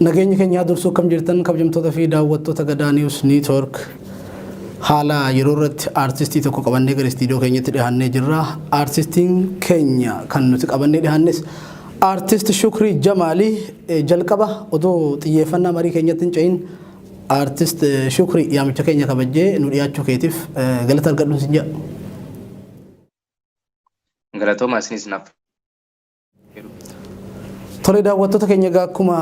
Nageenyi keenya haa dursuu akkam jirtan kabajamtoota fi daawwattoota Gadaa News Network haala yeroo irratti aartistii tokko qabannee gara istiidiyoo keenyatti dhiyaannee jirra. Aartistiin keenya kan nuti qabannee dhiyaannes aartist Shukrii Jamaali jalqaba odoo xiyyeeffannaa marii keenyatti hin ce'in aartist Shukrii yaamicha keenya kabajjee nu dhiyaachuu keetiif galata argadhuun sin jedha. Galatoomaa isinis naaf. Tole daawwattoota keenya egaa akkuma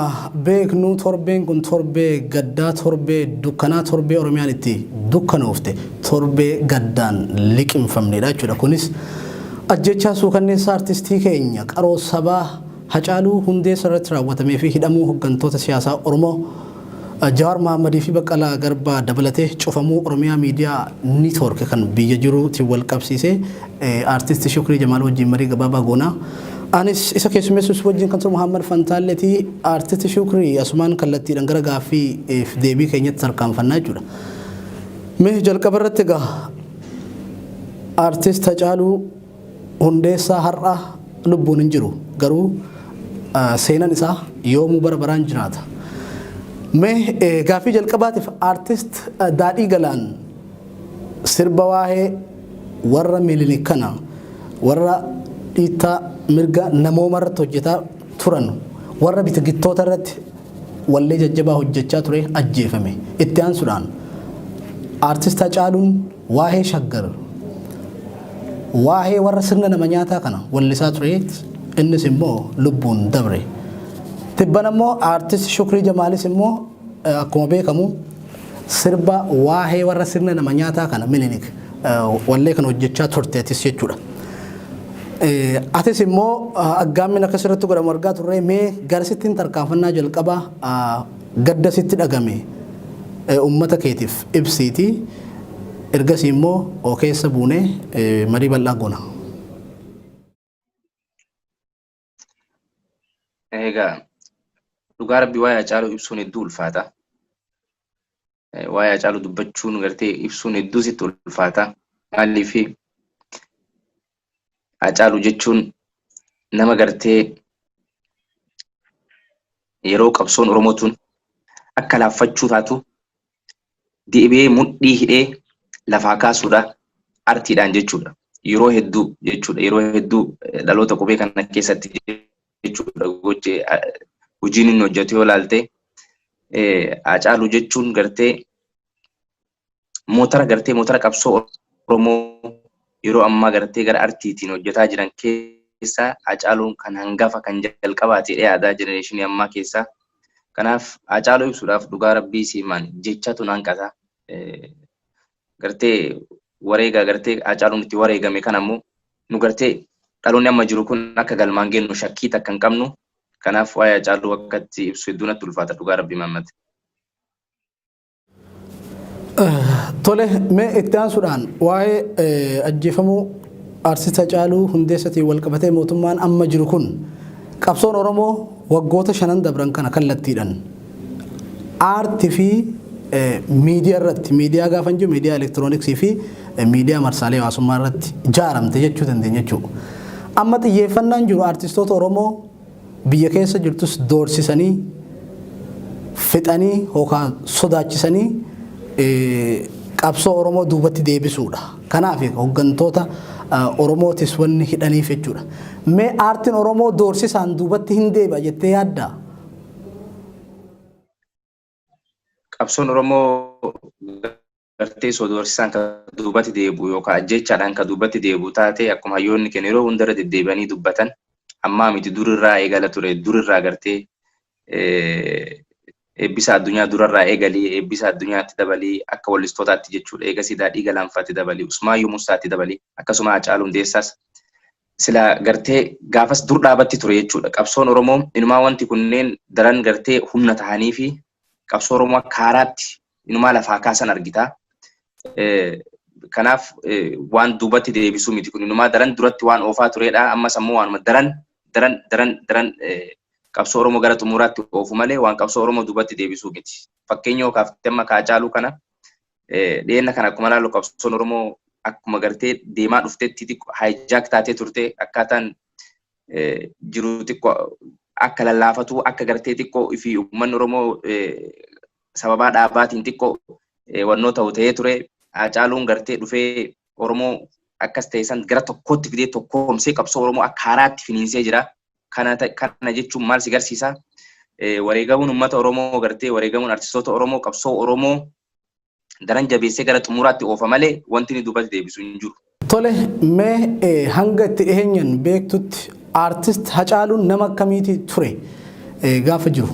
beeknu torbeen kun torbee gaddaa torbee dukkanaa torbee Oromiyaan itti dukkanoofte torbee gaddaan liqimfamnedha jechuudha. Kunis ajjechaa suukanneessaa artistii keenya qaroo sabaa Hacaaluu Hundeessa irratti raawwatamee fi hidhamuu hoggantoota siyaasaa Oromoo Jawaar Mohaammadii fi Baqqalaa Garbaa dabalatee cufamuu Oromiyaa Miidiyaa Niitwoork kan biyya jiruutiin wal qabsiisee Aartisti Shukrii Jamaal wajjin marii gabaabaa goona. Anis isa keessummeessus wajjin kan turu Muhammad Fantaalleeti. Aartisti Shukrii asumaan kallattiidhaan gara gaaffii fi deebii keenyatti tarkaanfannaa jechuudha. Mee jalqaba irratti egaa Aartist Hacaaluu Hundeessaa har'a lubbuun hin jiru. Garuu seenan isaa yoomuu bara baraan jiraata. Mee gaaffii jalqabaatiif Aartist Daadhii Galaan sirba waa'ee warra Milinik kana warra dhiittaa mirga namooma irratti hojjetaa turan warra bitagittoota irratti wallee jajjabaa hojjechaa ture ajjeefame. Itti aansuudhaan Aartist Hacaaluun waa'ee Shaggar waa'ee warra sirna nama nyaataa kana wallisaa ture innis immoo lubbuun dabre. Tibbana immoo Aartist Shukrii Jamaalis immoo akkuma beekamu sirba waa'ee warra sirna nama nyaataa kana Minilik wallee kana hojjechaa turteetis jechuudha. Atis immoo aggaammiin akkas irratti godhamu argaa turre mee garasittiin tarkaanfannaa jalqaba gadda sitti dhagame uummata keetiif ibsiiti ergasii immoo keessa buunee marii bal'aa goona. Egaa dhugaa rabbi waa'ee Hacaaluu ibsuun hedduu ulfaata. Waa'ee Hacaaluu dubbachuun gartee ibsuun hedduu sitti ulfaata. Maaliif Hacaaluu jechuun nama gartee yeroo qabsoon Oromoo tun akka laaffachuu taatu deebi'ee mudhii hidhee lafaa kaasuudha artiidhaan jechuudha. Yeroo hedduu jechuudha. Yeroo hedduu dhaloota qubee kana keessatti jechuudha. Gochi hojiin inni hojjetu yoo ilaalte Hacaaluu jechuun gartee mootara gartee mootara qabsoo Oromoo yeroo ammaa gartee gara artiitiin hojjetaa jiran keessaa Hacaaluun kan hangafa kan jalqabaati jedhee yaadaa jenereeshinii ammaa keessaa. Kanaaf Hacaaluu ibsuudhaaf dhugaa rabbii siimaan jechatu naan qata. Gartee wareegaa gartee Hacaaluun itti wareegame kan ammoo nu gartee dhaloonni amma jiru kun akka galmaan geennu shakkii takka hin qabnu. Kanaaf waa'ee Hacaaluu akkatti ibsu hedduu natti ulfaata dhugaa rabbii Mahammad. Tole mee itti aansuudhaan waa'ee ajjeefamuu Artist Hacaaluu Hundeessatiin wal qabatee mootummaan amma jiru kun qabsoon Oromoo waggoota shanan dabran kana kallattiidhaan aartii fi miidiyaa irratti miidiyaa gaafa jiru miidiyaa elektirooniksii fi miidiyaa marsaalee hawaasummaa irratti ijaaramte jechuu dandeenya jechuudha. Amma xiyyeeffannaan jiru aartistoota Oromoo biyya keessa jirtus doorsisanii fixanii yookaan sodaachisanii qabsoo Oromoo duubatti deebisuudha. Kanaaf hooggantoota Oromootis wanni hidhaniif jechuudha. Mee aartiin Oromoo doorsisaan duubatti hin deebi'a jettee yaaddaa? Qabsoon Oromoo gartee osoo doorsisaan kan duubatti deebi'u yookaan ajjeechaadhaan kan duubatti deebi'u taate akkuma hayyoonni keenya yeroo hundarra deddeebi'anii dubbatan ammaa miti durirraa eegala ture durirraa gartee eebbisa addunyaa durarraa eegalii eebbisa addunyaatti dabalii akka wallistootaatti jechuudha eegasii daadhii galaanfaatti dabalii usmaayyuu musaatti dabalii akkasuma Hacaaluu Hundeessaas sila gartee gaafas dur dhaabatti ture jechuudha qabsoon Oromoo inumaa wanti kunneen daran gartee humna tahanii fi qabsoo Oromoo akka haaraatti inumaa lafaa kaasan argita. Kanaaf waan duubatti deebisuu miti kun inumaa daran duratti waan oofaa turedha. Ammas ammoo waanuma daran daran daran daran qabsoo Oromoo gara xumuraatti oofu malee waan qabsoo Oromoo duubatti deebisuu miti. Fakkeenya yoo kaaftee amma Haacaaluu kana dhiyeenya kana akkuma ilaallu qabsoon Oromoo akkuma gartee deemaa dhuftetti xiqqoo hijack taatee turte akkaataan jiru xiqqoo Akka lallaafatu, akka gartee xiqqoo fi uummanni Oromoo sababaa dhaabaatiin xiqqoo wannoo ta'u ta'ee ture. Hacaaluun gartee dhufee Oromoo akkas ta'e san gara tokkootti fidee tokkoomsee qabsoo Oromoo akka haaraatti finiinsee jira. Kana jechuun maal si garsiisa? Wareegamuun uummata Oromoo, gartee wareegamuun artistoota Oromoo, qabsoo Oromoo daran jabeessee gara xumuraatti oofa malee wanti inni duubatti deebisu hin jiru. Tole, mee hanga itti dhiheenyan beektutti artist Hacaaluun nama akkamiiti ture gaafa jiru?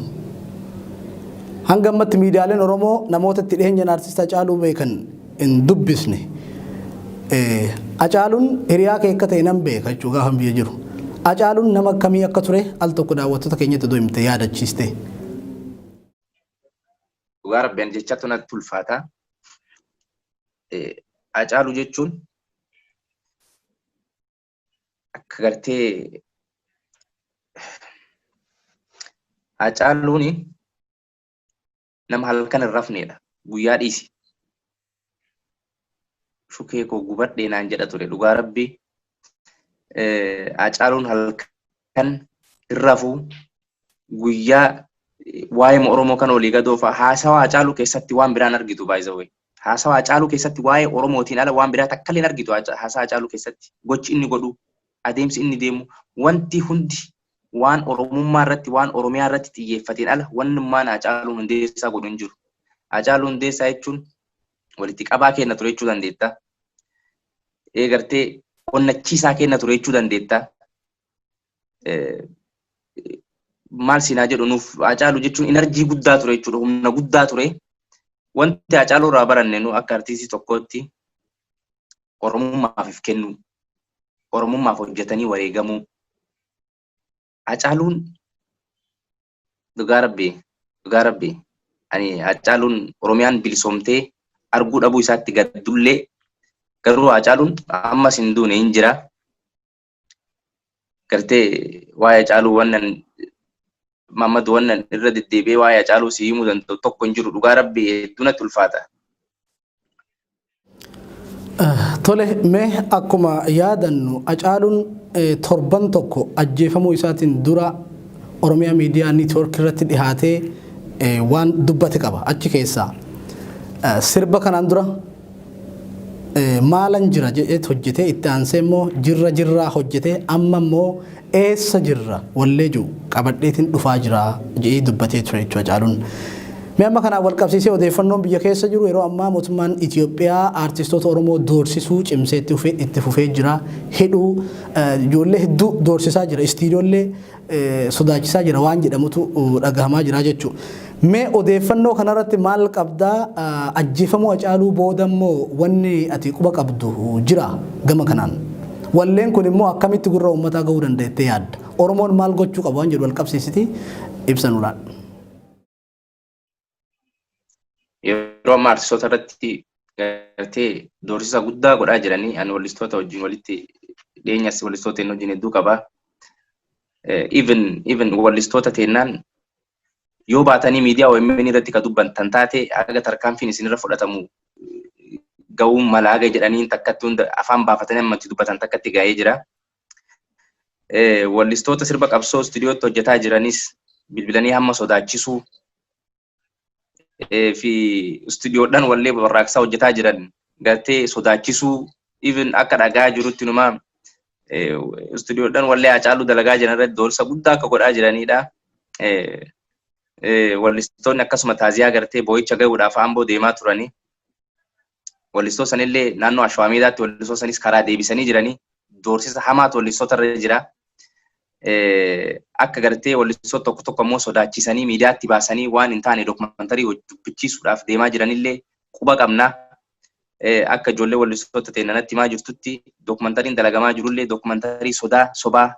Hanga ammatti miidiyaaleen Oromoo namoota itti dhiheenyan artist Hacaaluu beekan hin dubbisne. Hacaaluun hiriyaa kee akka ta'e nan beeka jechuudha gaafa biyya jiru. Hacaaluun nama akkamii akka ture al tokko daawwattoota keenyatti odoo himte, yaadachiiste. Dhugaa Rabbi, ani jechatu natti ulfaata. Hacaaluu jechuun akka gartee Hacaaluun nama halkan hin rafnedha. Guyyaa dhiisi. Shukee koo gubadhee naan jedha ture, dhugaa Rabbi. Hacaaluun halkan hin rafu, guyyaa waa'ee Oromoo kan olii gadoofa. Haasawaa Hacaaluu keessatti waan biraan argitu, by the way. Haasawaa Hacaaluu keessatti waa'ee Oromootiin ala waan biraa takka illee argitu. Haasaa Hacaaluu keessatti gochi inni godhu, adeemsi inni deemu, wanti hundi waan Oromummaa irratti, waan Oromiyaa irratti xiyyeeffateen ala wannummaan Hacaaluu Hundeessaa godhu hin jiru. Hacaaluu Hundeessaa jechuun walitti qabaa kenna ture jechuu dandeetta. Gartee onnachiisaa kenna ture jechuu dandeetta. Maal siinaa jedhu, nuuf Hacaaluu jechuun energy guddaa ture jechuudha. Humna guddaa ture. Wanti Hacaaluu irraa baranne nu akka artiistii tokkootti Oromummaaf kennuu, Oromummaaf hojjetanii wareegamuu. Hacaaluun, dhugaa Rabbii, dhugaa Rabbii, ani Hacaaluun Oromiyaan bilisoomtee arguu dhabuu isaatti gaddullee, garuu Hacaaluun ammas hin duune, hin jira. Gartee waa'ee Hacaaluu wannan Mahammad wannan irra deddeebi'ee waa'ee Hacaaluu si himuu danda'u tokko hin jiru, dhugaa Rabbii, hedduu natti ulfaata. Tole, mee akkuma yaadannu Hacaaluun torban tokko ajjeefamuu isaatiin dura Oromiyaa Miidiyaa Network irratti dhihaatee waan dubbate qaba. Achi keessaa sirba kanaan dura maalan jira jedheet hojjetee, itti aansee immoo jirra jirraa hojjetee, amma immoo eessa jirra wallee jiru qabadheetiin dhufaa jira jedhee dubbatee ture jechuudha Hacaaluun. Mee amma kanaan wal qabsiisee odeeffannoon biyya keessa jiru, yeroo ammaa mootummaan Itoophiyaa aartistoota Oromoo doorsisuu cimsee itti fufee jira. Hidhuu, ijoollee hedduu doorsisaa jira. Istiidiyoollee sodaachisaa jira waan jedhamutu dhagahamaa jira jechuudha. Mee odeeffannoo kanarratti maal qabdaa? Ajjeefamuu Hacaaluu booda immoo wanni ati quba qabdu jira gama kanaan? Walleen kun immoo akkamitti gurra uummataa gahuu dandeettee yaadda? Oromoon maal gochuu qaba waan jedhu wal qabsiisiti ibsa nu laadhu. Yeroo ammaa artistoota irratti gartee doorsisa guddaa godhaa jiranii, ani wallistoota wajjin walitti dhiyeenyas wallistoota inni wajjin hedduu qaba. Even wallistoota teennaan yoo baatanii miidiyaa OMN irratti ka dubbattan taate, haga tarkaanfiin isinirra fudhatamu ga'uun mala haga jedhanii takkatti hunda afaan baafatanii ammatti dubbatan takkatti ga'ee jira. Wallistoota sirba qabsoo istuudiyootti hojjetaa jiranis bilbilanii hamma sodaachisuu fi istuudiyoodhaan wallee warraaqsaa hojjetaa jiran gartee sodaachisuu, even akka dhagaa jirutti numa istuudiyoodhaan wallee Hacaaluu dalagaa jiran irratti doorsa guddaa akka godhaa jiranidha. Wallistoonni akkasuma taaziyaa gartee boo'icha gahuudhaaf Amboo deemaa turanii. Wallistoota sanillee naannoo Ashawaa Meedaatti wallistoota sanis karaa deebisanii jiranii, doorsisa hamaatu wallistoota irra jira. Akka gartee wallistoota tokko tokko ammoo sodaachisanii miidiyaatti baasanii waan hin taane dookumantarii dubbichiisuudhaaf deemaa jiranillee quba qabna. Akka ijoollee wallistoota ta'e nanatti himaa jirtutti, dookumantariin dalagamaa jirullee dookumantarii sodaa sobaa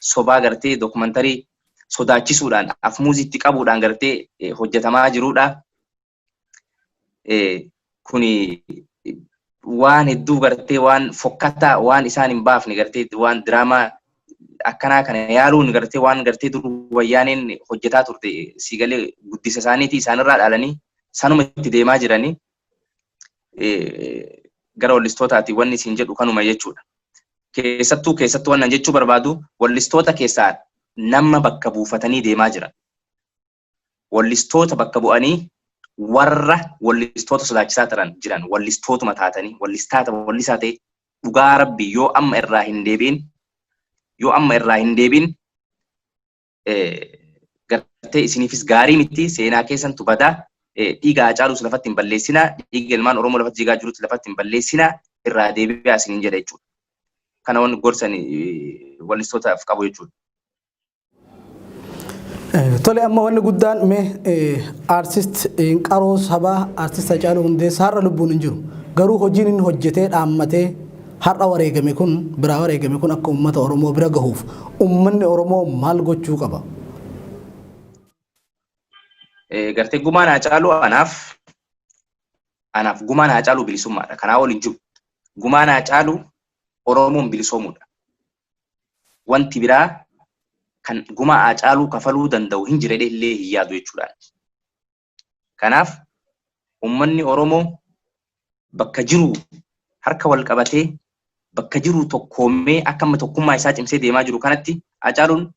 sobaa gartee dookumantarii sodaachisuudhaan afmuuziitti qabuudhaan gartee hojjetamaa jirudha. Kuni waan hedduu gartee waan fokkataa, waan isaan hin baafne, gartee waan diraamaa akkanaa kana yaaluun, gartee waan gartee dur Wayyaaneen hojjetaa turte siigalee guddisa isaaniitii isaanirraa dhaalanii sanuma itti deemaa jiranii, gara wallistootaati wanni isin jedhu kanuma jechuudha. Keessattuu wannan jechuu barbaadu, wallistoota keessaa Nama bakka buufatanii deemaa jiran. Wallistoota bakka bu'anii warra wallistoota sodaachisaa turan jiran, wallistootuma taatanii wallistaata wallisaa ta'e, dhugaa Rabbi, yoo amma irraa hin deebiin, yoo amma irraa hin deebiin, gartee isiniifis gaarii miti. Seenaa keessantu badaa. Dhiiga Haacaaluus lafatti hin balleessinaa, dhiiga ilmaan Oromoo lafatti jigaa jirutti lafatti hin balleessinaa, irraa deebi'aa isiniin jedha jechuudha. Kana wanni gorsan wallistootaaf qabu jechuudha. Tole, amma wanni guddaan mee aartist qaroo sabaa, aartist Hacaaluu Hundeessaa har'a lubbuun hin jiru. Garuu hojiin inni hojjetee dhaammatee har'a wareegame kun, biraa wareegame kun, akka uummata Oromoo bira gahuuf uummanni Oromoo maal gochuu qaba? Gartee gumaan Hacaaluu anaaf gumaan Hacaaluu bilisummaadha. Kanaa ol hin jiru. Gumaan Hacaaluu Oromoon bilisoomuudha. Wanti biraa kan gumaa Hacaaluu kafaluu danda'u hin jire illee hin yaadu jechuudhaan. Kanaaf uummanni Oromoo bakka jiru harka wal qabatee, bakka jiru tokkoomee, akka amma tokkummaa isaa cimsee deemaa jiru kanatti, Hacaaluun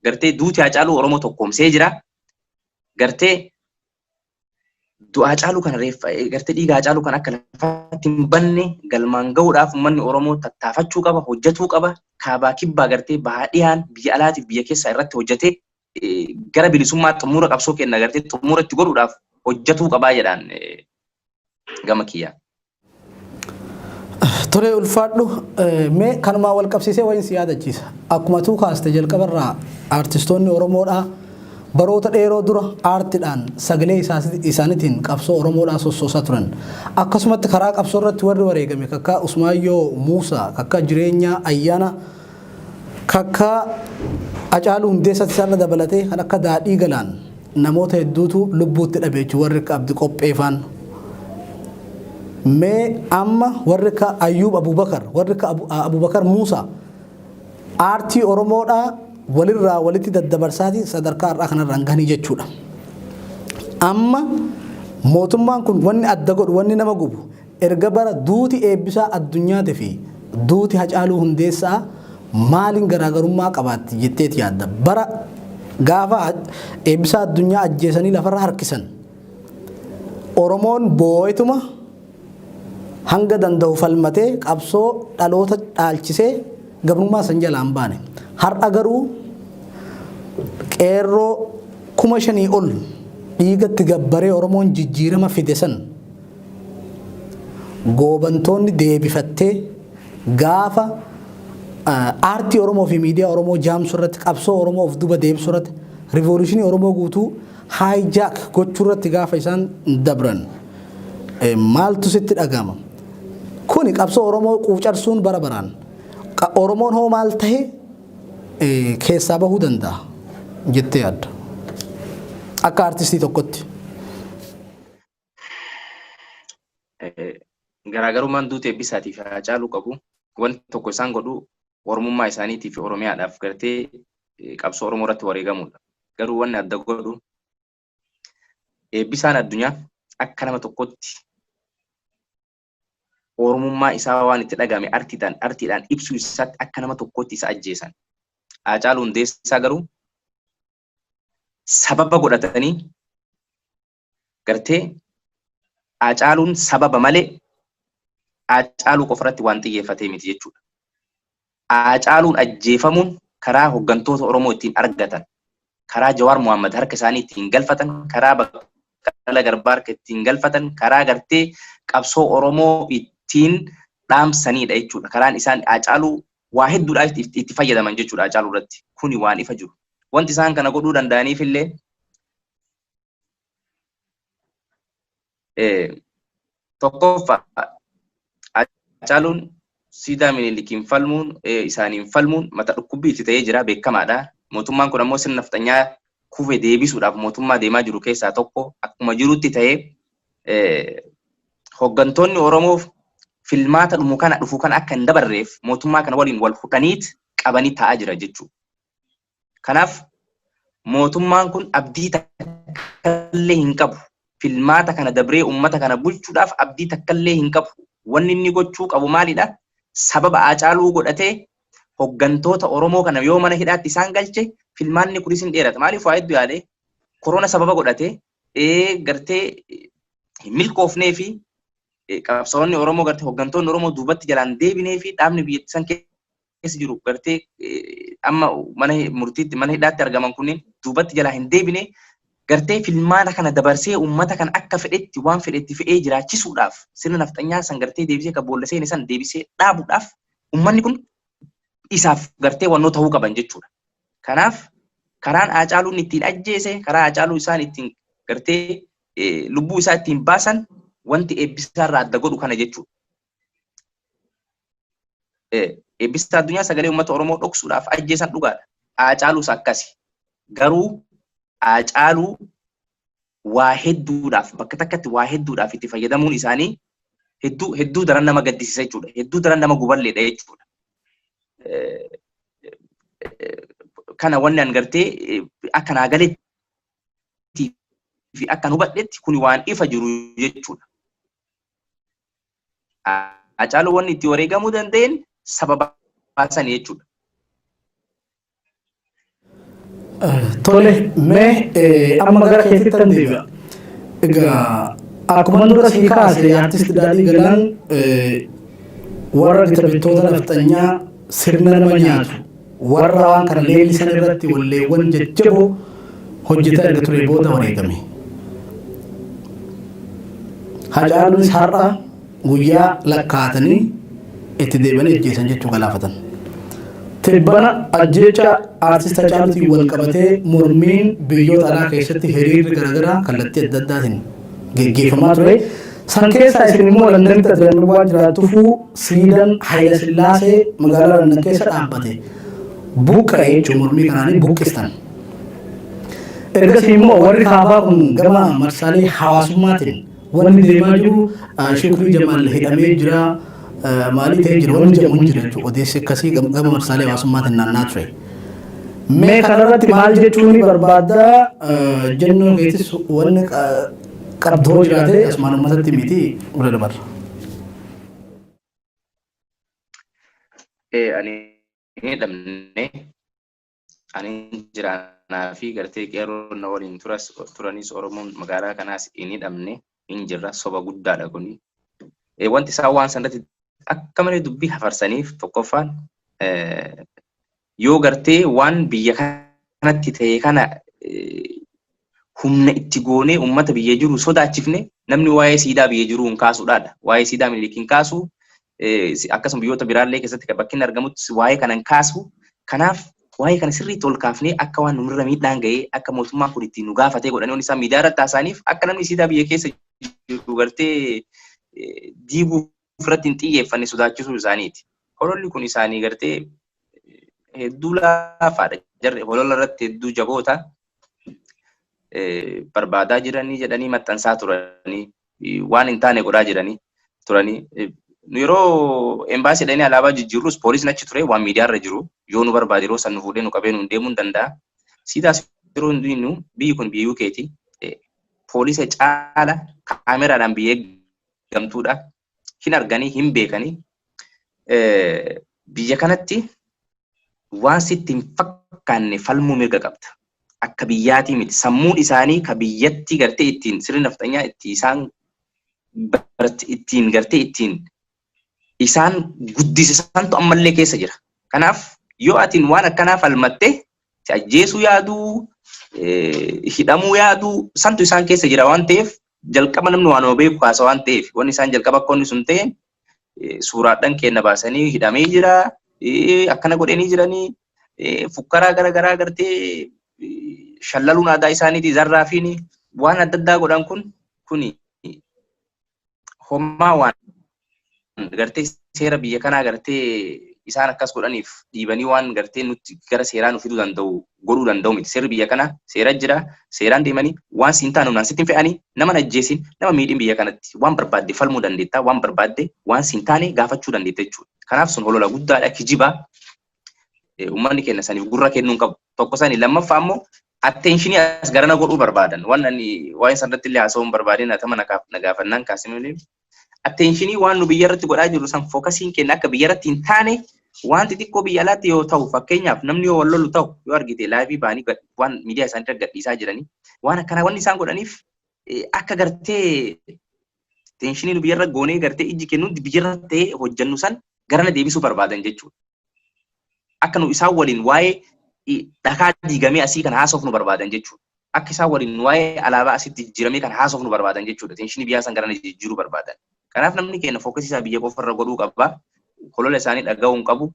gartee duuti Hacaaluu Oromoo tokkoomsee jira. Gartee du'a Hacaaluu kana, reeffa gartee dhiiga Hacaaluu kana akka lafatti hin banne galmaan gahuudhaaf uummanni Oromoo tattaafachuu qaba, hojjetuu qaba. Kaabaa kibbaa, gartee bahaa dhihaan, biyya alaatiif biyya keessaa irratti hojjetee gara bilisummaa xumura qabsoo kenna, gartee xumura itti godhuudhaaf hojjetuu qabaa jedhaan gama kiyyaa. Tole, ulfaadhu. Mee kanumaa wal qabsiisee wayin si yaadachiisa. Akkuma tuu kaaste, jalqabarraa aartistoonni Oromoodhaa baroota dheeroo dura aartiidhaan sagalee isaaniitiin qabsoo Oromoodhaa sossoosaa turan. Akkasumatti karaa qabsoo irratti warri wareegame kakka Usmaayyoo Muusaa, kakka Jireenyaa Ayyaana, kakka Hacaaluu Hundeessaatti isaan dabalatee kan akka Daadhii Galaan namoota hedduutu lubbuutti dhabe jechuudha, warri akka Abdi Qopheefaan. Mee amma warri akka Ayyuub Abubakar, warri akka Abubakar Muusaa aartii Oromoodhaa walirraa walitti daddabarsaatii sadarkaa har'aa kanarraan gahanii jechuudha. Amma mootummaan kun wanni adda godhu, wanni nama gubu, erga bara duuti Eebbisaa Addunyaatii fi duuti Hacaaluu Hundeessaa maaliin garaagarummaa qabaatti jetteeti yaadda? Bara gaafa Eebbisaa Addunyaa ajjeesanii lafarra harkisan Oromoon boo'etuma hanga danda'u falmatee qabsoo dhaloota dhaalchisee gabrummaa san jalaan baane. Har'a garuu qeerroo 5,000 ol dhiigatti gabbaree Oromoon jijjiirama fide san goobantoonni deebifattee gaafa aartii Oromoo fi miidiyaa Oromoo jaamsuu irratti, qabsoo Oromoo of duba deebisuu irratti, revolutionii Oromoo guutuu hijack gochuu irratti gaafa isaan dabran maaltu sitti dhagama? Kuni qabsoo Oromoo quucarsuun bara baraan Oromoon hoo maal tahe keessaa bahuu danda'a jettee yaadda? Akka aartistii tokkotti. Garaagarummaan duuti Eebbisaatii fi Hacaaluu qabu, wanti tokko isaan godhu Oromummaa isaaniitii fi Oromiyaadhaaf gartee qabsoo Oromoo irratti wareegamuudha. Garuu wanni adda godhu, Eebbisaan Addunyaa akka nama tokkotti Oromummaa isaa waan itti dhagame artiidhaan ibsuu isaatti akka nama tokkotti isa ajjeesan. Hacaaluu Hundeessaa garuu sababa godhatanii, gartee Hacaaluun sababa malee Hacaaluu qofarratti waan xiyyeeffatee miti jechuudha. Hacaaluun ajjeefamuun karaa hooggantoota Oromoo ittiin argatan, karaa Jawaar Mohaammed harka isaanii ittiin galfatan, karaa Baqqala Garbaa harka ittiin galfatan, karaa gartee qabsoo Oromoo ittiin dhaamsanidha jechuudha. Karaan isaan Hacaaluu waa hedduudhaa itti fayyadaman jechuudha Hacaaluu irratti. Kuni waan ifa jiru. Wanti isaan kana godhuu danda'aniif illee tokkoffaa, Hacaaluun siidaa Minilikiin falmuun, isaaniin falmuun mata dhukkubbii itti ta'ee jira, beekamaadha. Mootummaan kun ammoo sirna nafxanyaa kufe deebisuudhaaf mootummaa deemaa jiru keessaa tokko. Akkuma jirutti ta'ee, hooggantoonni Oromoof filmaata dhumu kana dhufu kana akka hin dabarreef mootummaa kana waliin wal hudhaniit qabanii taa'aa jira jechuudha. Kanaaf mootummaan kun abdii takkallee hin qabu. Filmaata kana dabree uummata kana bulchuudhaaf abdii takkallee hin qabu. Wanni inni gochuu qabu maalidha? Sababa Hacaaluu godhatee hooggantoota Oromoo kana yoo mana hidhaatti isaan galche, Filmaanni kunis hin dheerata. Maaliif waa hedduu yaade korona sababa godhatee gartee hin milkoofnee fi qabsaa'onni Oromoo gartee hooggantoonni Oromoo duubatti jalaan deebinee fi dhaabni biyyattii san keessa jiru gartee amma mana murtiitti mana hidhaatti argaman kunneen duubatti jalaa hin deebine gartee filmaana kana dabarsee uummata kana akka fedhetti waan fedhetti fe'ee jiraachisuudhaaf sirna nafxanyaa san gartee deebisee kan boolla seene san deebisee dhaabuudhaaf uummanni kun isaaf gartee wannoo ta'uu qaban jechuudha. Kanaaf karaan Haacaaluun ittiin ajjeese, karaa Haacaaluu isaan ittiin gartee lubbuu isaa ittiin baasan wanti Eebbisaa irraa adda godhu kana jechuudha. Eebbisaa Addunyaa sagalee uummata Oromoo dhoksuudhaaf ajjeesan dhugaadha. Haacaaluus akkasi. Garuu Haacaaluu waa hedduudhaaf bakka takkatti waa hedduudhaaf itti fayyadamuun isaanii hedduu hedduu daran nama gaddisiisa jechuudha. Hedduu daran nama guballeedha jechuudha. Kana wanni an gartee akka naa galetti fi akka hubadhetti kuni waan ifa jiru jechuudha. Haacaaluu wanni itti wareegamuu danda'een sababa sani jechuudha. Tole, mee amma gara keetitti tan deebi'a. Egaa akkuma dura sii kaase, artist Daadhii Galaan warra gita bittoota nafxanyaa sirna nama nyaatu warra waan kana leellisan irratti walleewwan jajjaboo hojjetaa erga ture booda wareegame. Hacaaluunis har'a guyyaa lakkaa'atanii itti deebi'anii ajjeesan jechuu galaafatan. Tibbana ajjeecha artist Hacaaluutiin wal qabatee mormiin biyyoota alaa keessatti hiriirri garaagaraa kallattii adda addaatiin geggeeffamaa ture. San keessaa isin immoo Londanitti as waan jiraattuufuu siidaan Hayila Sillaasee magaalaa London keessa dhaabbate buqqa'e jechuun mormii kanaanii buqqistan. Ergasii immoo warri kaabaa kun gama marsaalee hawaasummaatiin wanni deemaa jiru Shukrii Jamaal hidhamee jira, maalii ta'ee jira wanni jedhamu hin jira jechuudha. Odeessi akkasii gama marsaalee hawaasummaatiin naannaa ture. Mee kanarratti maal jechuun ni barbaadda? Jennoo keetis wanni qabdu hoo jiraate asumaan uummatatti miti bira dabarra. Ani hin hidhamne, ani jiraanaa fi gartee qeerroon na waliin turas turanis Oromoon magaalaa kanaas hin hidhamne, hin jirra. Soba guddaadha kuni. Wanti isaan waan sanatti akka malee dubbii hafarsaniif tokkoffaan yoo gartee waan biyya kanatti ta'e kana humna itti goonee uummata biyya jiru sodaachifne, namni waa'ee siidaa biyya jiruu hin kaasuudhaadha. Waa'ee siidaa Minilik hin kaasu. Akkasuma biyyoota biraallee keessatti bakki inni argamutti waa'ee kana hin kaasu. Kanaaf waa'ee kana sirriitti ol kaafnee akka waan nurra miidhaan ga'ee akka mootummaan kun ittiin nu gaafatee godhanii waan isaan miidiyaa irratti haasa'aniif akka namni siidaa biyya keessa jiru gartee diiguu irratti hin xiyyeeffanne sodaachisuu isaaniiti. Hololli kun isaanii gartee hedduu laafaadha. Jarri holola irratti hedduu jaboota barbaadaa jiranii jedhanii maxxansaa turanii waan hin taane godhaa jiranii turanii. Nu yeroo embaasii dhaqnee alaabaa jijjiirrus poolisiin achi ture, waan miidiyaa irra jiru yoo nu barbaade yeroo san nu fuudhee nu qabee nu deemuu hin danda'a. Siidaas yeroo hundinuu biyyi kun biyya UK'ti. Poolisa caala kaameraadhaan biyya eeggamtuudha. Hin arganii, hin beekanii. Biyya kanatti waan sitti hin fakkaanne falmuu mirga qabda. Akka biyyaatii miti. Sammuun isaanii ka biyyatti gartee ittiin sirni nafxanyaa itti isaan ittiin gartee ittiin isaan guddise santu ammallee keessa jira. Kanaaf yoo atiin waan akkanaa falmatte si ajjeesuu yaaduu, hidhamuu yaaduu santu isaan keessa jira waan ta'eef jalqaba namni waanuma beeku kaasa waan ta'eef wanni isaan jalqaba akka wanni sun ta'e suuraadhaan kenna baasanii hidhamee jira, akkana godhanii jiranii, fukkaraa gara garaa gartee shallaluun aadaa isaaniiti, zarraafiin waan adda addaa godhan kun kuni homaa waan gartee seera biyya kanaa gartee isaan akkas godhaniif dhiibanii waan gartee nutti gara seeraa nu fiduu danda'u godhuu danda'u miti. Seerri biyya kanaa seera jira, seeraan deemanii waan siin taane humnaan sitti hin fe'anii, nama ajjeesin, nama miidhin biyya kanatti waan barbaadde falmuu dandeetta, waan barbaadde waan siin taane gaafachuu dandeetta jechuudha. Kanaaf sun holola guddaadha, kijibaa. Uummanni keenya saniif gurra kennuu hin qabu. Tokko sani, lammaffaa immoo attention as garana godhuu barbaadan. Waan ani waa'ee sanarratti illee haasa'uu hin barbaadin atama na gaafannaan kaasee malee. Attention waan nu biyya irratti godhaa jirru san focusiin keenya akka biyya irratti hin taane Waan xixiqqoo biyya alaatti yoo ta'u, fakkeenyaaf namni yoo wal lolu ta'u yoo argite, live ba'anii waan miidiyaa isaanii irra gadhiisaa jiranii, waan akkanaa wanni isaan godhaniif akka gartee tension nu biyyarra goonee gartee ijji kennuun biyyarra ta'ee hojjennu san garana deebisuu barbaadan jechuudha. Akka nu isaan waliin waa'ee dhakaa diigamee asii kana haasofnu barbaadan jechuudha. Akka isaan waliin waa'ee alaabaa asitti jijjiiramee kana haasofnu barbaadan jechuudha. Tension biyyaa san garana jijjiiruu barbaadan. Kanaaf namni keenya focus isaa biyya qofarra godhuu qaba. Holola isaanii dhaga'uu hin qabu.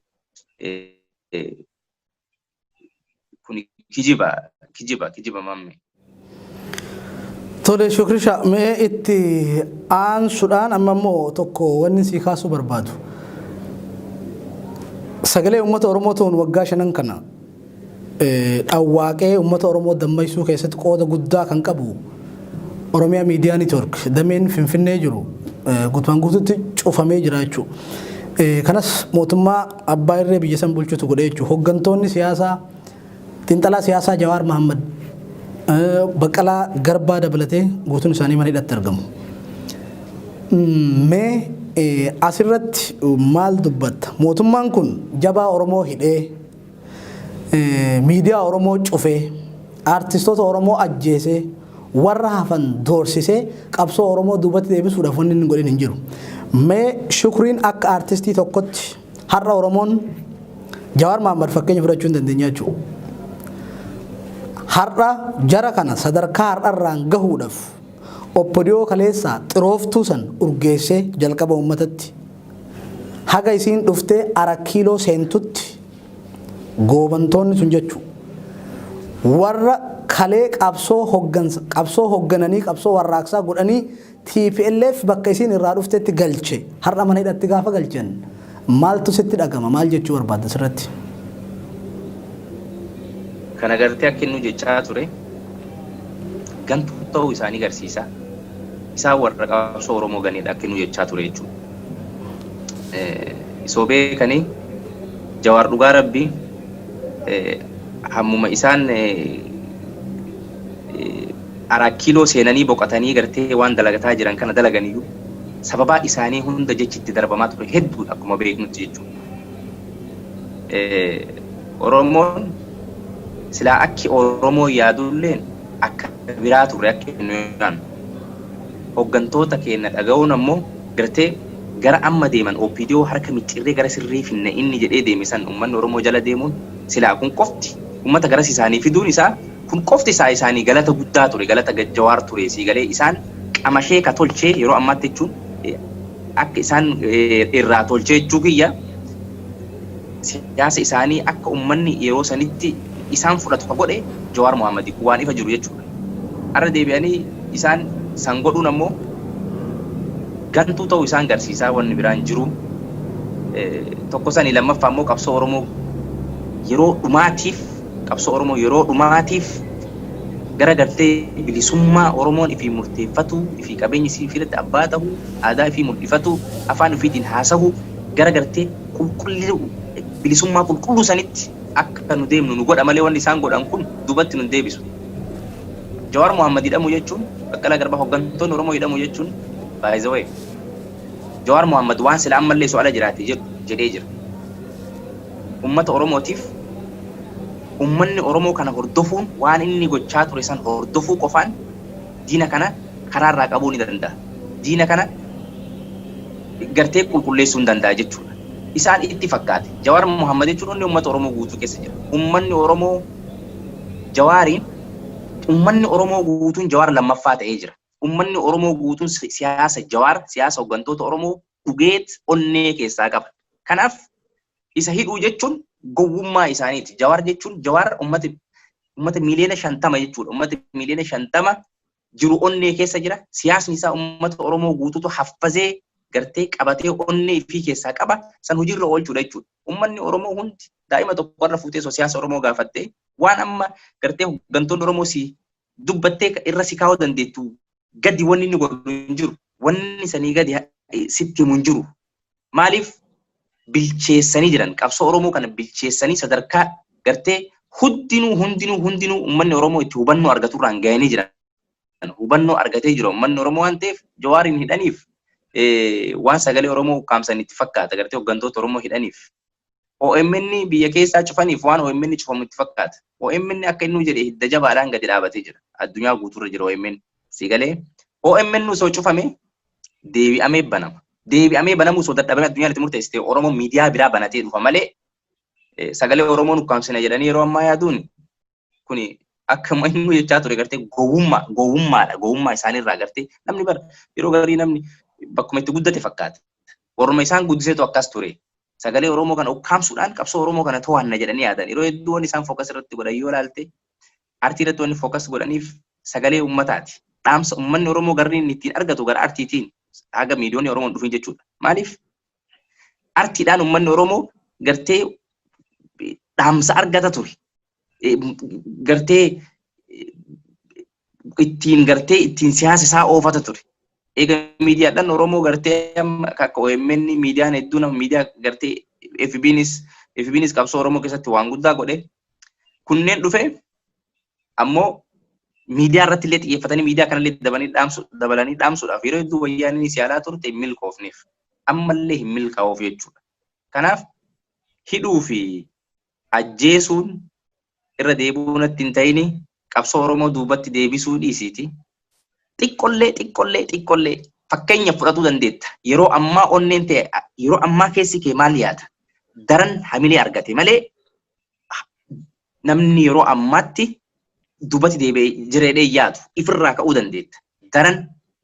Kuni kijiba, kijiba, kijiba mamme. Tole Shukrisha, mee itti aansuudhaan amma immoo tokko wanni sii kaasuu barbaadu. Sagalee uummata Oromoo ta'uun waggaa 5n kana dhawwaaqee uummata Oromoo dammaysuu keessatti qooda guddaa kan qabu Oromiyaa Miidiyaa Network dameen Finfinnee jiru guutumaan guutuutti cufamee jira jechuudha. Kanas mootummaa abbaa irree biyya san bulchutu godhe jechuudha. Hooggantoonni siyaasaa, xiinxalaa siyaasaa Jawaar Mahammad, Baqqalaa Garbaa dabalatee guutuun isaanii mana hidhatti argamu. Mee asirratti maal dubbatta? Mootummaan kun jabaa Oromoo hidhee, miidiyaa Oromoo cufee, aartistoota Oromoo ajjeesee, warra hafan doorsisee qabsoo Oromoo duubatti deebisuudhaaf wanni inni godhin hin jiru. Mee Shukriin akka aartistii tokkotti har'a Oromoon Jawaar Mahammad fakkeenya fudhachuu hin dandeenya jechuudha. Har'a jara kana sadarkaa har'arraan gahuudhaaf OPDO kaleessaa xirooftuu san urgeessee jalqaba uummatatti haga isiin dhuftee ara kiiloo seentutti goobantoonni sun jechuudha. Warra kalee qabsoo hoggansa qabsoo hoggananii qabsoo warraaqsaa godhanii TPLF bakka isiin irraa dhuftetti galche har'a mana hidhatti gaafa galchan maaltu sitti dhagama, maal jechuu barbaadda sirratti? Kana gartee akka inni jechaa ture gantuu ta'uu isaanii agarsiisa. Isaan warra qabsoo Oromoo ganeedha akka inni jechaa ture jechuudha. Isoo beekanii Jawaar dhugaa rabbi hammuma isaan araa kiiloo seenanii boqotanii gartee waan dalagataa jiran kana dalaganiyyuu sababaa isaanii hunda jechi itti darbamaa ture hedduudha akkuma beeknutti jechuudha. Oromoon silaa akki Oromoo yaadulleen akka biraa turre akka nu yaadnu. Hooggantoota keenya dhaga'uun ammoo gartee gara amma deeman OPDO harka micciirree gara sirrii finne inni jedhee deeme san uummanni Oromoo jala deemuun silaa kun qofti uummata garas isaanii fiduun isaa kun qofti isaa isaanii galata guddaa ture, galata Jawaar ture. Sii galee isaan qamashee ka tolchee yeroo ammaatti jechuun akka isaan irraa tolchee jechuu kiyya, siyaasa isaanii akka uummanni yeroo sanitti isaan fudhatu ka godhe Jawaar Mohaammed waan ifa jiru jechuudha. Har'a deebi'anii isaan san godhuun ammoo gantuu ta'uu isaan garsiisaa, wanni biraan jiru. Tokko sani, lammaffaa immoo qabsoo Oromoo yeroo dhumaatiif gara gartee bilisummaa Oromoon ifii murteeffatu, ifii qabeenya isii ifirratti abbaa ta'u, aadaa ifii mul'ifatu, afaan ifiitiin haasahu, gara gartee qulqulluu bilisummaa qulqulluu sanitti akka nu deemnu nu godha malee wanni isaan godhan kun duubatti nu deebisu. Jawaar Mohammad hidhamu jechuun, Baqqalaa Garbaa, hooggantoonni Oromoo hidhamu jechuun, by the way, Jawaar Mohammad waan sila ammallee so'ala jiraate jedhu jedhee jira. Uummata Oromootiif uummanni Oromoo kana hordofuun, waan inni gochaa ture san hordofuu qofaan diina kana karaarraa qabuu ni danda'a. Diina kana gartee qulqulleessuu ni danda'a jechuudha. Isaan itti fakkaate. Jawaar Mohammad jechuun inni uummata Oromoo guutuu keessa jira. Uummanni Oromoo Jawaariin, uummanni Oromoo guutuun Jawaar lammaffaa ta'ee jira. Uummanni Oromoo guutuun siyaasa Jawaar, siyaasa hooggantoota Oromoo dhugeet onnee keessaa qaba. Kanaaf isa hidhuu jechuun gowwummaa isaaniiti. Jawaar jechuun Jawaar uummata miiliyoona 50 jechuudha. Uummata miiliyoona 50 jiru onnee keessa jira. Siyaasni isaa uummata Oromoo guutuutu haffazee gartee qabatee onnee ifii keessaa qaba. San hojiirra oolchuudha jechuudha. Uummanni Oromoo hundi daa'ima tokko irra fuutee siyaasa Oromoo gaafattee waan amma gartee hooggantoonni Oromoo si dubbattee irra si kaa'uu dandeettu gadi wanni inni godhu hin jiru. Wanni sanii gadi sitti himu hin jiru. Maaliif bilcheessanii jiran? Qabsoo Oromoo kana bilcheessanii sadarkaa gartee hundinuu hundinuu hundinuu uummanni Oromoo itti hubannoo argaturraan gahanii jiran. Hubannoo argatee jira uummanni Oromoo waan ta'eef Jawaariin hidhaniif waan sagalee Oromoo ukkaamsan itti fakkaata gartee hooggantoota Oromoo hidhaniif. OMN biyya keessaa cufaniif waan OMN cufamu itti fakkaata. OMN akka inni jedhe hidda jabaadhaan gadi dhaabatee jira. Addunyaa guutuurra jira OMN. Si galee OMN osoo cufame deebi'amee banama. Deebi'amee banamuu osoo dadhabame addunyaan itti murteessite Oromoo miidiyaa biraa banatee dhufa malee sagalee Oromoo nukkaamsina jedhanii yeroo ammaa yaaduun kuni akkuma inni jechaa ture gartee gowwummaadha. Gowwummaa isaaniirraa gartee namni bara yeroo garii namni bakkuma itti guddate fakkaata. Orma isaan guddiseetu akkas ture. Sagalee Oromoo kana ukkaamsuudhaan qabsoo Oromoo kana to'anna jedhanii yaadan. Yeroo hedduu wanni isaan focus irratti godhan yoo ilaalte, artii irratti wanni focus godhaniif sagalee uummataati. Dhaamsa uummanni Oromoo garri inni ittiin argatu gara artiitiin haga miidiyoonni Oromoo hin dhufin jechuudha. Maaliif artiidhaan uummanni Oromoo gartee dhaamsa argata ture. Gartee ittiin gartee ittiin siyaasa isaa oofata ture. Eega miidiyaadhaan Oromoo gartee amma akka OMN, miidiyaan hedduu nama miidiyaa gartee FBnis qabsoo Oromoo keessatti waan guddaa godhe. Kunneen dhufe ammoo miidiyaa irratti illee xiyyeeffatanii miidiyaa kanallee dabalanii dhaamsuudhaaf yeroo hedduu wayyaaniin yaalaa turte hin milkoofneef. Ammallee hin milkaa'uuf jechuudha. Kanaaf hidhuu fi ajjeesuun irra deebi'uu natti hin ta'ini, qabsoo Oromoo duubatti deebisuu dhiisiiti. Xiqqollee xiqqollee xiqqollee fakkeenya fudhatuu dandeetta. Yeroo ammaa onneen ta'e, yeroo ammaa keessi kee maal yaada? Daran hamilee argate malee namni yeroo ammaatti duubatti deebi'ee jireedhee yaadu ifirraa ka'uu dandeetta. Daran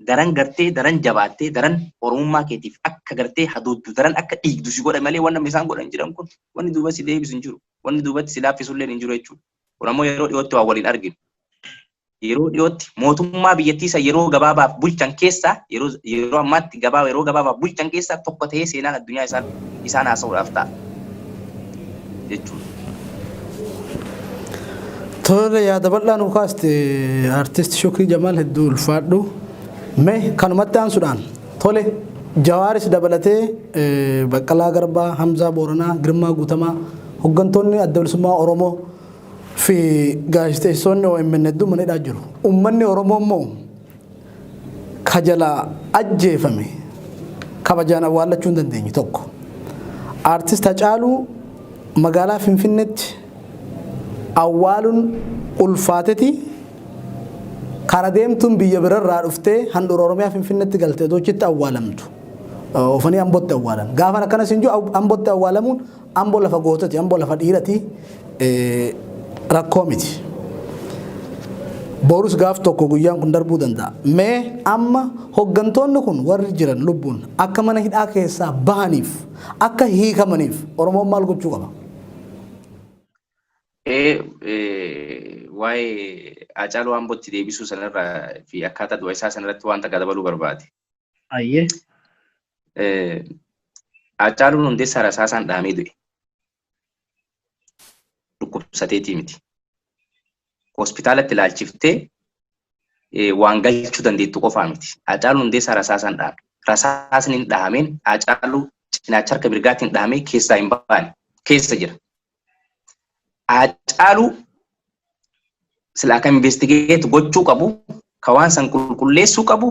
daran gartee daran jabaattee daran Oromummaa keetiif akka gartee hadooddu, daran akka dhiigdu si godha malee waan namni isaan godhan jiran kun wanni duuba si deebisu hin jiru. Wanni duubatti si laaffisu illee hin jiru jechuudha. Kun ammoo yeroo dhiyootti waa waliin arginu. Yeroo dhiyootti mootummaa biyyattii isa yeroo gabaabaaf bulchan keessaa, yeroo ammaatti yeroo gabaabaaf bulchan keessaa tokko ta'ee seenaan addunyaa isaan haasa'uudhaaf ta'a jechuudha. Tole, yaada bal'aa nu kaaste Artist Shukrii Jamaal, hedduu ulfaadhu. Mee kanumatti aansuudhaan, tole, Jawaaris dabalatee Baqqalaa Garbaa, Hamzaa Booranaa, Girmaa Guutamaa, hooggantoonni Adda Bilisummaa Oromoo fi gaazexeessonni OMN hedduu mana hidhaa jiru. Uummanni Oromoo immoo kajalaa ajjeefame kabajaan awwaallachuu hin dandeenye tokko. Artist Hacaaluu magaalaa Finfinneetti awwaaluun ulfaateti kara deemtuun biyya birarraa dhuftee handhuura Oromiyaa Finfinneetti galtee achitti awwaalamtu. Oofanii Ambootti awwaalan. Gaafan akkanas hin jiru, Ambootti awwaalamuun Amboo lafa gootati, Amboo lafa dhiirati, rakkoo miti. Borus gaaf tokko guyyaan kun darbuu danda'a. Mee amma hooggantoonni kun warri jiran lubbuun akka mana hidhaa keessaa bahaniif, akka hiikamaniif Oromoon maal gochuu qaba? Waa'ee Haacaaluu Ambootti deebisuu sanarraa fi akkaataa du'a isaa sanarratti waan takka dabaluu barbaade. Ayyee. Haacaaluun Hundeessaa rasaasaan dhahamee du'e. Dhukkubsateetii miti. Hospitaalatti ilaalchiftee waan galchuu dandeettu qofaa miti. Haacaaluun Hundeessaa rasaasaan dhahame. Rasaasni hin dhahameen Haacaaluu cinaacha harka mirgaatiin dhahamee keessaa hin baane. Keessa jira. Haacaaluu silaa kan investigate gochuu qabu, ka waan san qulqulleessuu qabu,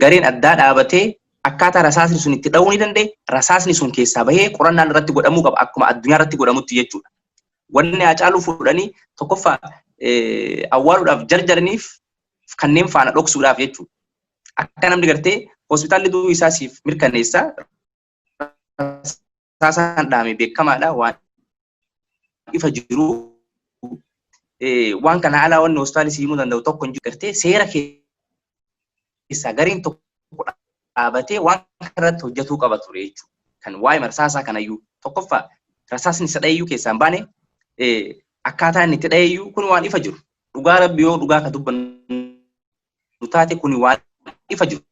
gareen addaa dhaabatee akkaataa rasaasni sun itti dha'uu ni danda'e, rasaasni sun keessaa bahee qorannaan irratti godhamuu qaba akkuma addunyaa irratti godhamutti jechuudha. Wanni Haacaaluu fuudhanii tokkoffaa awwaaluudhaaf jarjaraniif kanneen faana dhoksuudhaaf jechuudha. Akka namni gartee hospitaalli du'uu isaa siif mirkaneessa, rasaasaan dhaame beekamaadha, waan ifa jiru. Waan kana alaa wanni hospitaalli si himuu danda'u tokko hin jiru. Gartee seera keessaa gareen tokko dhaabatee waan kanarratti hojjetuu qaba ture jechuudha. Kan waa'ee rasaasaa kanayyuu tokkoffaa rasaasni isa dhayeyyuu keessaa hin baane, akkaataa inni itti dhayeyyuu kun waan ifa jiru. Dhugaa Rabbi, yoo dhugaa ka dubbannu taate, kun waan ifa jiru.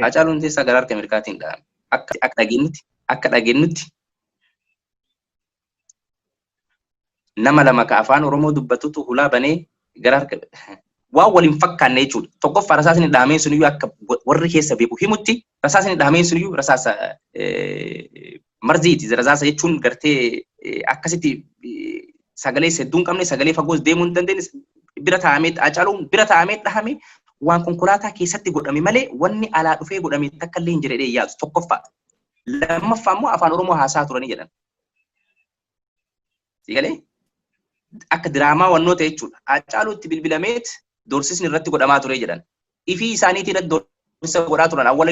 Haacaaluun Hundeessaa gara harka mirgaatiin dhahame. Akka dhageenyutti nama lama ka afaan Oromoo dubbatutu hulaa banee gara harka, waan waliin fakkaanne jechuudha. Tokkoffaa rasaasni dhahameen suniyyuu akka warri keessa beeku himutti rasaasni dhahameen suniyyuu rasaasa marziiti. Rasaasa jechuun gartee akkasitti sagalee hedduu hin qabne, sagalee fagoos deemuu hin dandeenye, bira taa'amee, Haacaaluun bira taa'amee dhahame. Waan konkolaataa keessatti godhame malee wanni alaa dhufee godhame takka illee hin jedhee yaadu tokkoffaa. Lammaffaa immoo afaan Oromoo haasaa turanii jedhan. Sigalee akka diraamaa wannoo ta'e jechuudha. Haacaaluu itti bilbilameet doorsisni irratti godhamaa ture jedhan. Ifii isaaniitii irratti doorsisa godhaa turan, awwala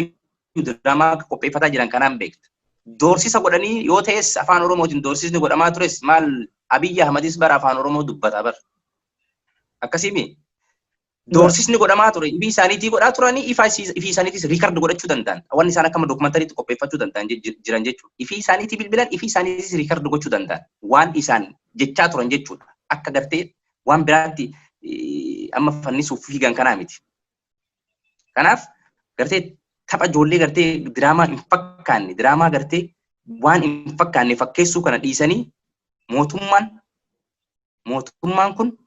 diraamaa akka qopheeffataa jiran kanaan beekta. Doorsisa godhanii yoo ta'es, afaan Oromootiin doorsisni godhamaa tures maal, Abiyyi Ahmadis bara afaan Oromoo dubbata bara. Akkasiimi. Doorsisni godhamaa ture ifii isaaniitii godhaa turanii, ifii isaaniitis record godhachuu danda'an. Wanni isaan akkama documentaryitti qopheeffachuu danda'an jiran jechuudha. Ifii isaaniitii bilbilan, ifii isaaniitis record gochuu danda'an. Waan isaan jechaa turan jechuudha. Akka gartee waan biraatti amma fannisuuf fiigan kanaa miti. Kanaaf gartee tapha ijoollee gartee diraamaa hin fakkaanne, diraamaa gartee waan hin fakkaanne fakkeessuu kana dhiisanii, mootummaan kun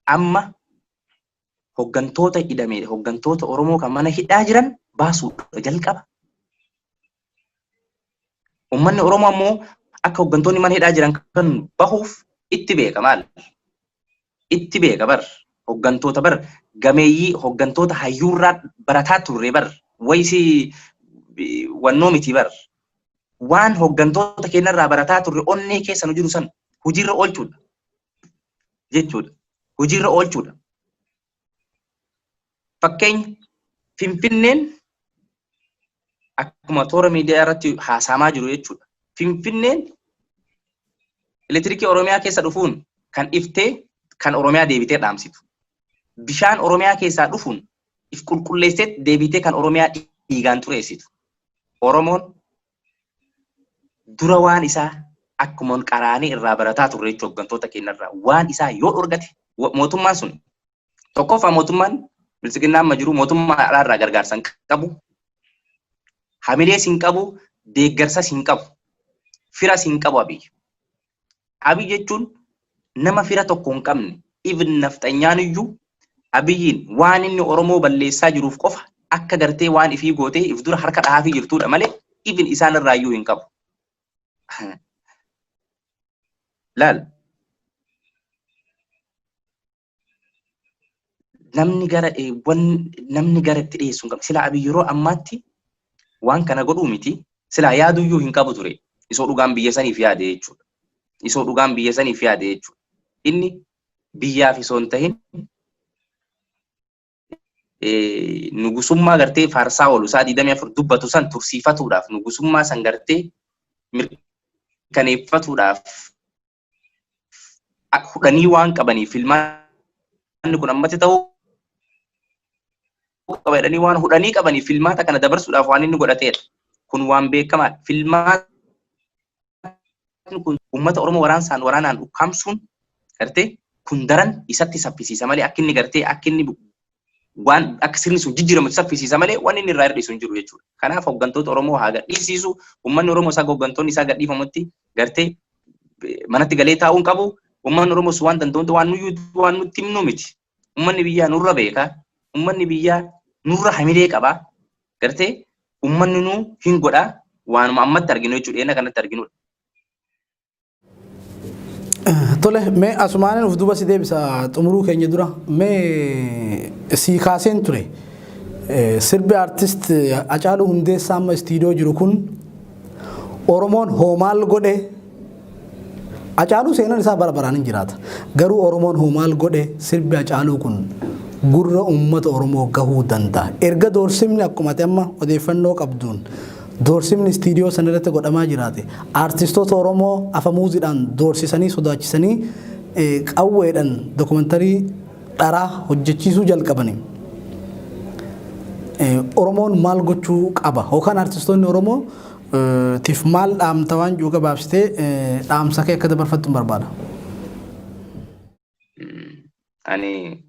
amma hoggantoota hidhame, hoggantoota Oromoo kan mana hidhaa jiran baasuudha jalqaba. Uummanni Oromoo ammoo akka hoggantoonni mana hidhaa jiran kan bahuuf itti beeka maal? Itti beeka bar. Hoggantoota bar gameeyyii, hoggantoota hayyuurraa barataa turre bar. Wayisi wannoo miti bar. Waan hoggantoota keenyarraa barataa turre onnee keessa nu jiru san hojiirra oolchuudha jechuudha. Hojiirra oolchuudha. Fakkeenya, Finfinneen akkuma toora miidiyaa irratti haasa'amaa jiru jechuudha. Finfinneen elektirikii Oromiyaa keessa dhufuun kan iftee kan Oromiyaa deebitee dhaamsitu. Bishaan Oromiyaa keessaa dhufuun if qulqulleessee deebitee kan Oromiyaa dhiigaan xureessitu. Oromoon dura waan isaa akkuma qaraanii irraa barataa turre jechuudha, hooggantoota keenyarraa waan isaa yoo dhorgate, mootummaan sun tokkoffaa, mootummaan bilisiginnaa amma jiru mootummaa alaarraa gargaarsa hin qabu. Hamilees hin qabu, deeggarsas hin qabu, firas hin qabu Abiy. Abiy jechuun nama fira tokko hin qabne, even nafxanyaan iyyuu Abiyyiin waan inni Oromoo balleessaa jiruuf qofa akka gartee waan ifii gootee if dura harka dhahaafii jirtudha malee even isaan irraa iyyuu hin qabu. Laal, namni gara namni gara itti dhiyeessu hin qabu. Silaa Abiy yeroo ammaatti waan kana godhuu miti. Silaa yaaduyyuu hin qabu ture. Isoo dhugaan biyya saniif yaade jechuudha. Isoo dhugaan biyya saniif yaade jechuudha. Inni biyyaaf isoo hin tahin nugusummaa gartee faarsaa oolu isaa 24 dubbatu san tursiifatuudhaaf, nugusummaa san gartee mirkaneeffatuudhaaf hudhanii waan qabaniif, filmaanni kun ammatti ta'uu qaba jedhanii waan hudhanii qabaniif, filmaata kana dabarsuudhaaf waan inni godhateedha. Kun waan beekamaadha. Filmaatni kun uummata Oromoo waraansaan waraanaan ukkaamsuun gartee kun daran isatti saffisiisa malee, akka inni gartee akka inni waan akka sirni sun jijjiiramu saffisiisa malee waan inni irraa hir'isu hin jiru jechuudha. Kanaaf hooggantoota Oromoo haa gadhiisiisu. Uummanni Oromoo isaa hooggantoonni isaa gadhiifamutti gartee manatti galee taa'uu hin qabu. Uummanni Oromoos waan danda'u waan nuyyuu waan nutti himnu miti. Uummanni biyyaa nurra beeka. Uummanni biyyaa nurra hamilee qaba. Gartee uummanni nuu hin godha, waanuma ammatti arginu jechuudha. Dhiyeenya kanatti arginudha. Tole, mee asumaanin of duuba si deebisa. Xumuruu keenya dura mee sii kaaseen ture, sirbi artist Hacaaluu Hundeessaa amma istiidiyoo jiru kun Oromoon hoo maal godhe? Hacaaluu seenaan isaa bara baraan hin jiraata. Garuu Oromoon hoo maal godhe sirbi Hacaaluu kun gurra uummata Oromoo gahuu danda'a? Erga doorsimni akkuma ati amma odeeffannoo qabduun doorsimni istiidiyoo sana irratti godhamaa jiraate, aartistoota Oromoo afamuuziidhaan doorsisanii sodaachisanii qawweedhaan documentary dharaa hojjechiisuu jalqabanii. Oromoon maal gochuu qaba? Yookaan aartistoonni Oromoo tiif maal dhaamta waan jiru gabaabsitee dhaamsa kee akka dabarfattu hin barbaada. Ani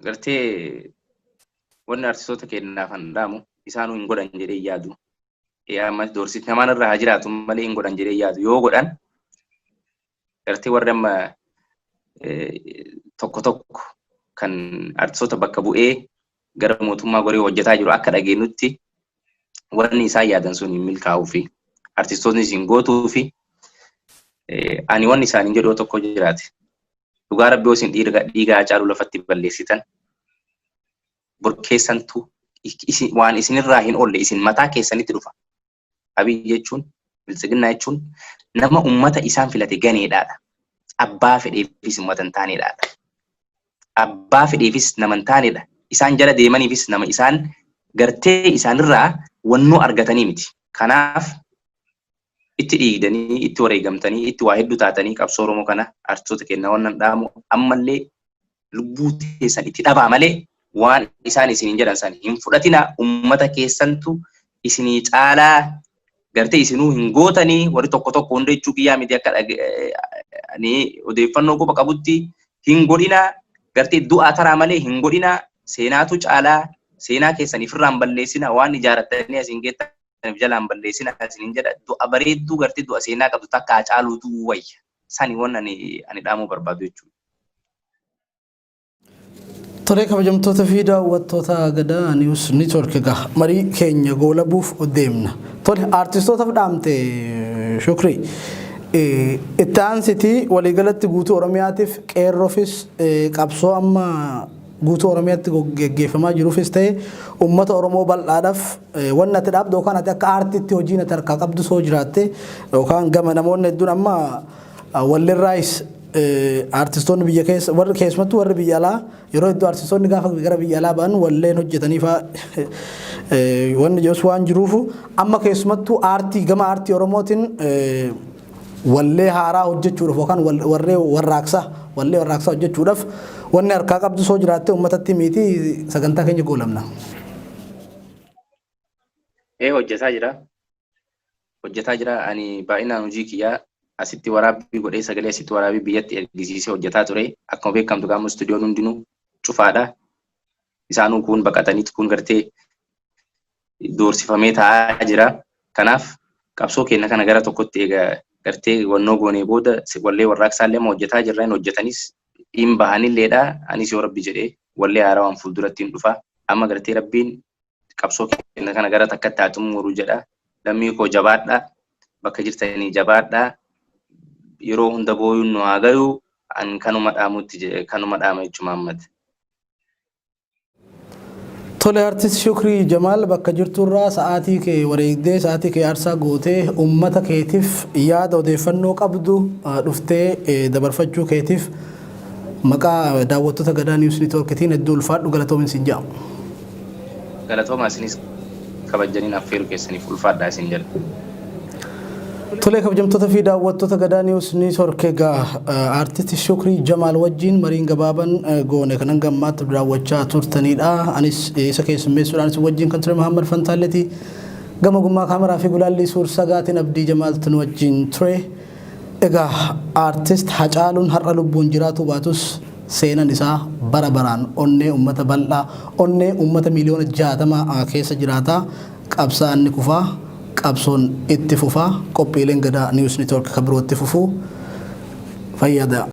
gartee wanni aartistoota keenyaaf kan dhaamu, isaanuu hin godhan jedhee yaadu. Ammas doorsisni hamaan irraa haa jiraatu malee hin godhan jedhee yaadu. Yoo godhan gartee warri amma tokko tokko kan aartistoota bakka bu'ee gara mootummaa goree hojjetaa jiru, akka dhageenyutti wanni isaan yaadan sun hin milkaa'uu fi artistoonni hin gootuu fi ani wanni isaaniin jedhu tokko jiraate. Dhugaa Rabbii, isin dhiiga Hacaaluu lafatti balleessitan, bor keessantu waan isinirraa hin oolle isin mataa keessanitti dhufa. Abiy jechuun, Biltsiginnaa jechuun nama ummata isaan filate ganeedhaadha. Abbaa fedheefis ummata hin taaneedhaadha. Abbaa fedheefis nama hin taaneedha. Isaan jala deemaniifis nama isaan gartee isaanirraa wannoo argatanii miti. Kanaaf itti dhiigdanii, itti wareegamtanii, itti waa hedduu taatanii qabsoo Oromoo kana, artistoota kennaa wannan dhaamu, ammallee lubbuu teessan itti dhabaa malee waan isaan isiniin jedhan san hin fudhatina. Ummata keessantu isinii caalaa gartee isinuu hin gootanii. Warri tokko tokko, hunda jechuu kiyyaa miti, akka ani odeeffannoo quba qabutti, hin godhinaa. Gartee du'aa taraa malee hin godhinaa. Seenaatu caalaa. Seenaa keessan ifirraan balleessina, waan ijaarattanii asiin geettaniif jalaan balleessina isiniin jedha. Du'a bareedduu, gartee du'a seenaa qabdu takka Hacaaluu du'uu wayya. Sani waan ani dhaamuu barbaadu jechuudha. Tolee, kabajamtoota fi daawwattoota Gadaa News Network, egaa marii keenya goolabuuf deemna. Tole, aartistootaaf dhaamte Shukrii. Itti aansitii waliigalatti guutuu Oromiyaatiif, qeerroofis, qabsoo amma guutuu Oromiyaatti geggeeffamaa jiruufis ta'e uummata Oromoo bal'aadhaaf wanni ati dhaabdu yookaan ati akka aartiitti hojiin ati harkaa qabdu soo jiraatte, yookaan gama namoonni hedduun amma wallirraayis aartistoonni biyya keessa, warri keessumattuu warri biyya alaa, yeroo hedduu aartistoonni gaafa gara biyya alaa ba'an walleen hojjetanii fa'aa wanni jedhus waan jiruufu, amma keessumattuu aartii gama aartii Oromootiin wallee haaraa hojjechuudhaaf yookaan warree warraaqsaa, wallee warraaqsaa hojjechuudhaaf wanni harkaa qabdu soo jiraatte uummatatti miti sagantaa keenya goolabna. Ee, hojjetaa jira. Hojjetaa jira. Ani baay'inaan hojii kiyyaa asitti waraabbii godhee, sagalee asitti waraabbii biyyatti ergisiisee hojjetaa ture. Akkuma beekamtu qaama istuudiyoon hundinuu cufaadha. Isaanuu kun baqataniit, kun gartee doorsifamee taa'aa jira. Kanaaf qabsoo keenya kana gara tokkotti egaa gartee wannoo goonee booda wallee warraaqsaa illee hojjetaa jirra. Hin hojjetanis hin bahanilleedha. Anis yoo Rabbi jedhee wallee haarawaan fuulduratti hin dhufa. Amma gartee Rabbiin qabsoo keenya kana gara takkatti haa xumuru jedha. Lammii koo, jabaadha. Bakka jirtanii jabaadha. Yeroo hunda booyuun nu haa gayu. An kanuma dhaamutti kanuma dhaama jechuudha, Muhammad. Tole, artist Shukrii Jamaal, bakka jirturraa sa'aatii kee wareegdee, sa'aatii kee aarsaa gootee, uummata keetiif yaada odeeffannoo qabdu dhuftee dabarfachuu keetiif maqaa daawwattoota Gadaa News Networkitiin hedduu ulfaadhu, galatoomin siin jedhamu. Galatooma, isinis kabajaniin affeeru keessaniif ulfaadhaa isin jedha. Tolee, kabajamtoota fi daawwattoota Gadaa News Network, egaa artist Shukrii Jamaal wajjin mariin gabaaban goone kanan gammaatti daawwachaa turtanidha. Anis isa keessummeessuudhaan isin wajjin kan ture Muhammad Fantaalleeti. Gama gummaa kaameraa fi gulaallii suur sagaatiin Abdii Jamaaltu nu wajjin ture. Egaa artist Hacaaluun har'a lubbuun jiraatu baatus seenan isaa bara baraan onnee uummata bal'aa, onnee uummata 60 miiliyoona keessa jiraata. Qabsaa'aan ni kufaa, qabsoon itti fufaa. Qophiileen Gadaa News Network kan birootti fufuu fayyada.